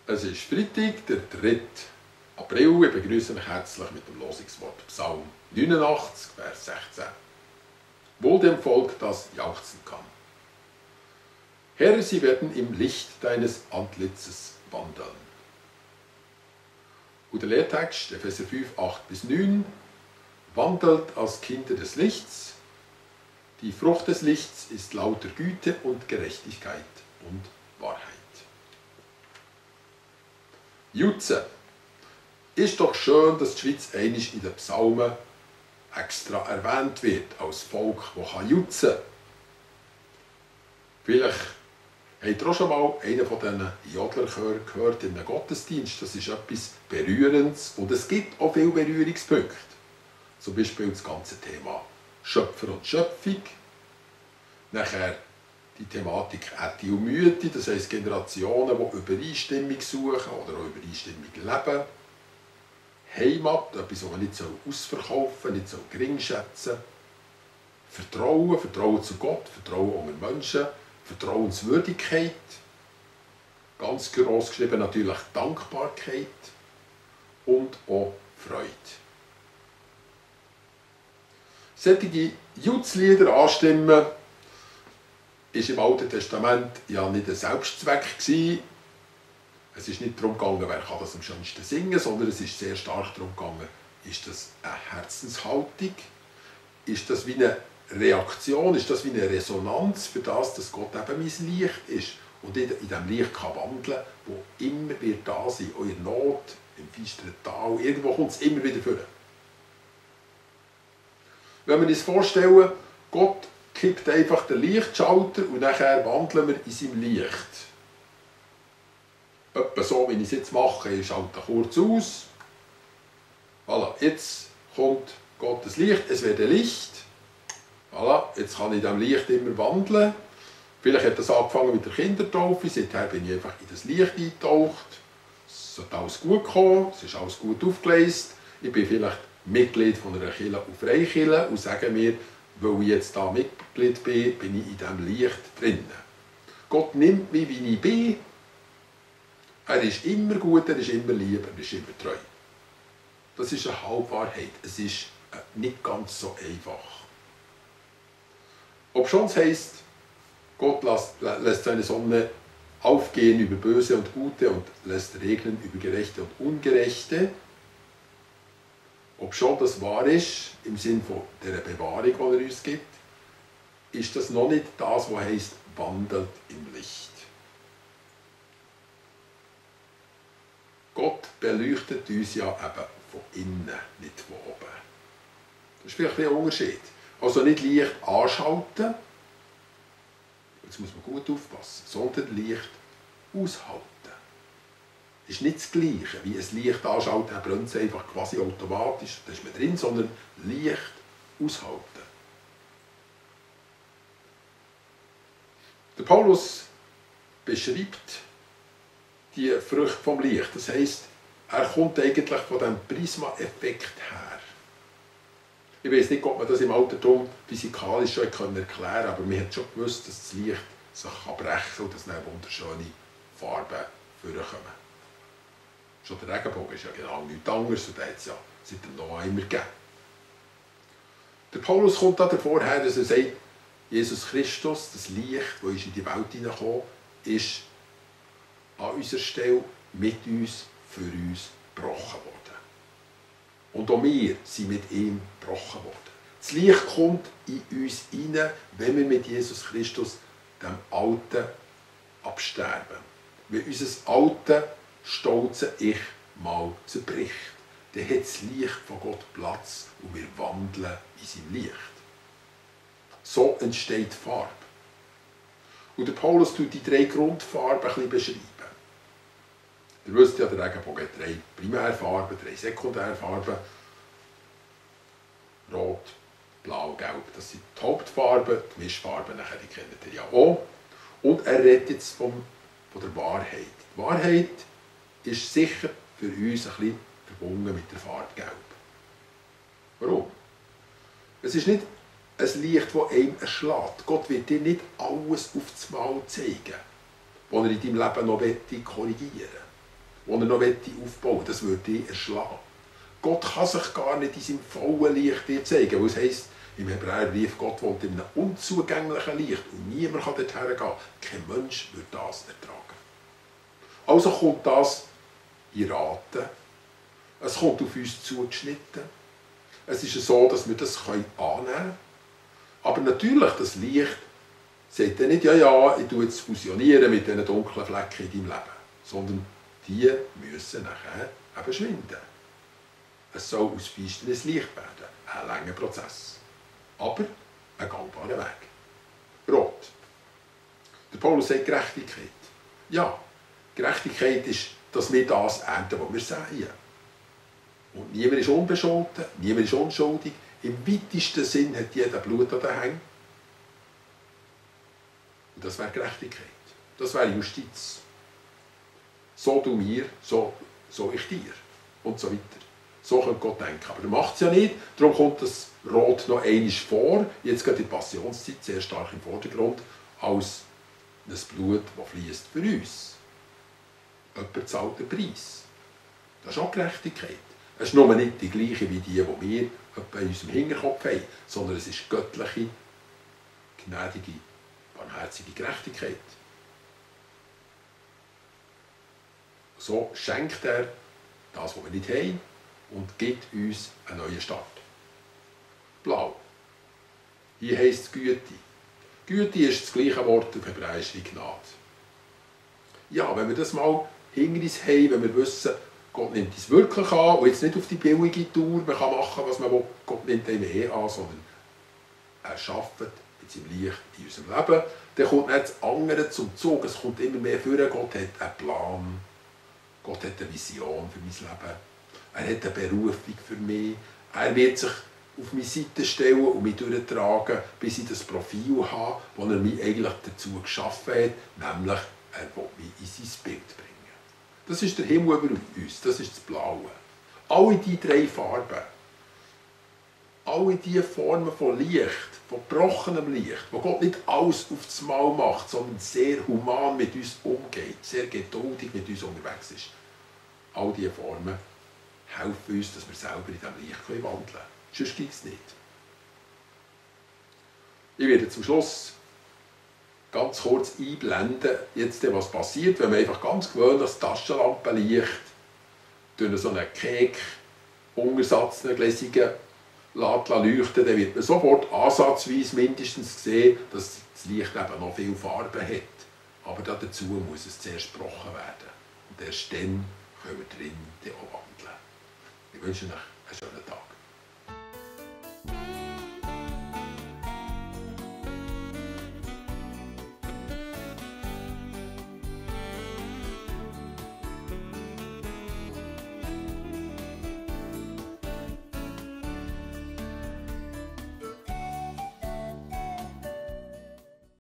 Es ist Freitag, der 3. April. Ich begrüße euch herzlich mit dem Losungswort Psalm 89, Vers 16. Wohl dem Volk, das jauchzen kann. Herr, sie werden im Licht deines Antlitzes wandeln. Und der Lehrtext, Epheser 5, 8-9, wandelt als Kinder des Lichts. Die Frucht des Lichts ist lauter Güte und Gerechtigkeit und Wahrheit. Jutzen. Ist doch schön, dass die Schweiz einmal in den Psalmen extra erwähnt wird, als Volk, das jutzen kann. Vielleicht habt ihr auch schon mal einen von diesen Jodlerchören gehört in einem Gottesdienst. Das ist etwas Berührendes und es gibt auch viele Berührungspunkte. Zum Beispiel das ganze Thema Schöpfer und Schöpfung. Nachher die Thematik Ätti und Mütti, das heisst Generationen, die Übereinstimmung suchen oder auch Übereinstimmung leben. Heimat, etwas, was man nicht ausverkaufen, nicht gering schätzen. Vertrauen, Vertrauen zu Gott, Vertrauen unter Menschen, Vertrauenswürdigkeit. Ganz gross geschrieben natürlich Dankbarkeit und auch Freude. Solche Jutzlieder anstimmen, ist im Alten Testament ja nicht ein Selbstzweck gewesen. Es ist nicht darum gegangen, wer kann das am schönsten singen, sondern es ist sehr stark darum gegangen, ist das eine Herzenshaltung, ist das wie eine Reaktion, ist das wie eine Resonanz für das, dass Gott eben mein Licht ist und in diesem Licht kann wandeln, wo immer wird da sein, auch in der Not, im finsteren Tal, irgendwo kommt es immer wieder vor. Wenn wir uns vorstellen, Gott kippt einfach den Lichtschalter und nachher wandeln wir in seinem Licht. Etwa so, wie ich es jetzt mache, ich schalte kurz aus. Voilà, jetzt kommt Gottes Licht, es wird ein Licht. Voilà, jetzt kann ich in diesem Licht immer wandeln. Vielleicht hat das angefangen mit der Kindertaufe, seither bin ich einfach in das Licht eingetaucht. Es hat alles gut gekommen, es ist alles gut aufgeleistet. Ich bin vielleicht Mitglied von einer Kirche und Freikirche und sage mir, weil ich jetzt da Mitglied bin, bin ich in diesem Licht drinnen. Gott nimmt mich, wie ich bin. Er ist immer gut, er ist immer lieb, er ist immer treu. Das ist eine Halbwahrheit. Es ist nicht ganz so einfach. Obschon es heisst, Gott lässt seine Sonne aufgehen über Böse und Gute und lässt regnen über Gerechte und Ungerechte. Obschon das wahr ist, im Sinne von der Bewahrung, die er uns gibt, ist das noch nicht das, was heisst, wandelt im Licht. Gott beleuchtet uns ja eben von innen, nicht von oben. Das ist vielleicht ein Unterschied. Also nicht Licht anschalten, jetzt muss man gut aufpassen, sondern Licht aushalten. Das ist nicht das Gleiche, wie ein Licht anschalten, dann brennt es einfach quasi automatisch, da ist man drin, sondern Licht aushalten. Der Paulus beschreibt die Frucht vom Licht. Das heisst, er kommt eigentlich von dem Prisma-Effekt her. Ich weiß nicht, ob man das im Altertum physikalisch schon erklären konnte, aber man hat schon gewusst, dass das Licht sich brechen kann und dass dann wunderschöne Farben vorkommen. Schon der Regenbogen ist ja genau nichts anderes und den hat es ja seit dem Noah immer gegeben. Der Paulus kommt da davor her, dass er sagt, Jesus Christus, das Licht, das in die Welt hineingekommen ist, an unserer Stelle mit uns, für uns gebrochen worden. Und auch wir sind mit ihm gebrochen worden. Das Licht kommt in uns hinein, wenn wir mit Jesus Christus dem Alten absterben. Wenn unser altes, stolze Ich mal zerbricht, dann hat das Licht von Gott Platz und wir wandeln in seinem Licht. So entsteht Farbe. Und der Paulus tut die 3 Grundfarben ein bisschen beschreiben. Ihr wisst ja, der Regenbogen hat 3 Primärfarben, 3 Sekundärfarben. Rot, Blau, Gelb, das sind die Hauptfarben. Die Mischfarben, die kennt ihr ja auch. Und er redet jetzt von der Wahrheit. Die Wahrheit ist sicher für uns ein bisschen verbunden mit der Farbe Gelb. Warum? Es ist nicht ein Licht, das einem erschlägt. Gott wird dir nicht alles auf das Mal zeigen, was er in deinem Leben noch korrigieren will. die er noch aufbauen möchte, das würde dich erschlagen. Gott kann sich gar nicht in seinem vollen Licht dir zeigen, weil es heisst im Hebräerbrief, Gott wohnt in einem unzugänglichen Licht und niemand kann dorthin gehen. Kein Mensch würde das ertragen. Also kommt das in Raten. Es kommt auf uns zugeschnitten. Es ist so, dass wir das annehmen können. Aber natürlich, das Licht sagt dann nicht, ja, ich tue jetzt fusionieren mit diesen dunklen Flecken in deinem Leben. Sondern die müssen nachher eben schwinden. Es soll aus Finsternis Licht werden. Ein langer Prozess. Aber ein gangbarer Weg. Rot. Der Paulus sagt Gerechtigkeit. Ja, Gerechtigkeit ist, dass wir das ernten, was wir säen. Und niemand ist unbescholten, niemand ist unschuldig. Im weitesten Sinn hat jeder Blut an den Hängen. Und das wäre Gerechtigkeit. Das wäre Justiz. So du mir, so ich dir. Und so weiter. So könnte Gott denken. Aber er macht es ja nicht. Darum kommt das Rot noch einmal vor. Jetzt geht die Passionszeit sehr stark im Vordergrund. Als das Blut, das fließt für uns. Jemand zahlt den Preis. Das ist auch Gerechtigkeit. Es ist nur nicht die gleiche wie die wir bei unserem Hinterkopf haben, sondern es ist göttliche, gnädige, barmherzige Gerechtigkeit. So schenkt er das, was wir nicht haben, und gibt uns einen neuen Start. Blau. Hier heisst es Güte. Güte ist das gleiche Wort auf Hebräisch wie Gnade. Ja, wenn wir das mal hinter uns haben, wenn wir wissen, Gott nimmt uns wirklich an und jetzt nicht auf die billige Tour, man kann machen, was man will, Gott nimmt einen an, sondern er schafft mit seinem Licht in unserem Leben. Dann kommt dann das andere zum Zug, es kommt immer mehr vor, Gott hat einen Plan, Gott hat eine Vision für mein Leben, er hat eine Berufung für mich, er wird sich auf meine Seite stellen und mich durchtragen, bis ich das Profil habe, das er mich eigentlich dazu geschaffen hat, nämlich er will mich in sein Bild bringen. Das ist der Himmel über uns, das ist das Blaue. Alle diese drei Farben, alle diese Formen von Licht, von gebrochenem Licht, wo Gott nicht alles auf das Mal macht, sondern sehr human mit uns umgeht, sehr geduldig mit uns unterwegs ist. All diese Formen helfen uns, dass wir selber in diesem Licht wandeln können. Sonst gibt es nicht. Ich werde zum Schluss ganz kurz einblenden, jetzt, was passiert, wenn man einfach ganz gewöhnlich das Taschenlampenlicht durch so einen Kek-Untersatz, eine gläsige, leuchten, dann wird man sofort ansatzweise mindestens sehen, dass das Licht eben noch viel Farbe hat. Aber dazu muss es zuerst gebrochen werden. Und erst dann können wir drin auch wandeln. Ich wünsche euch einen schönen Tag.